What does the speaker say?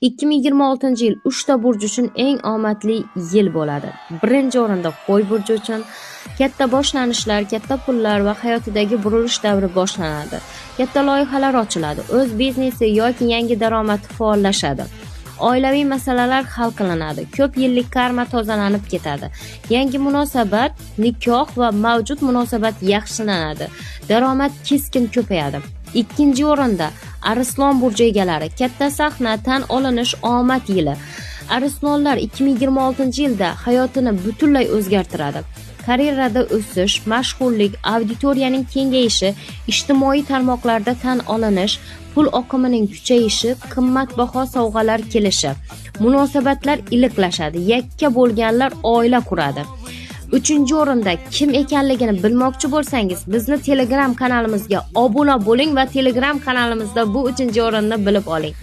2026-yil uchta burj uchun eng omadli yil bo'ladi. Birinchi o'rinda Qo'y burji uchun katta boshlanishlar, katta pullar va hayotidagi burilish davri boshlanadi. Katta loyihalar ochiladi, o'z biznesi yoki yangi daromad faollashadi. Oilaviy masalalar hal qilinadi, ko'p yillik karma tozalanib ketadi. Yangi munosabat, nikoh va mavjud munosabat yaxshilanadi. Daromad keskin ko'payadi. Ikkinchi o'rinda Arslon burji egalari. Katta sahna, tan olinish, omad yili. Arslonlar 2026-yilda hayotini butunlay o'zgartiradi. Karyerada o'sish, mashhurlik, auditoriyaning kengayishi, ijtimoiy tarmoqlarda tan olinish, pul oqimining kuchayishi, qimmatbaho sovg'alar kelishi. Munosabatlar iliqlashadi, yakka bo'lganlar oila quradi. Uchinchi o'rinda kim ekanligini bilmoqchi bo'lsangiz, bizni Telegram kanalimizga obuna bo'ling va Telegram kanalimizda bu uchinchi o'rinni bilib oling.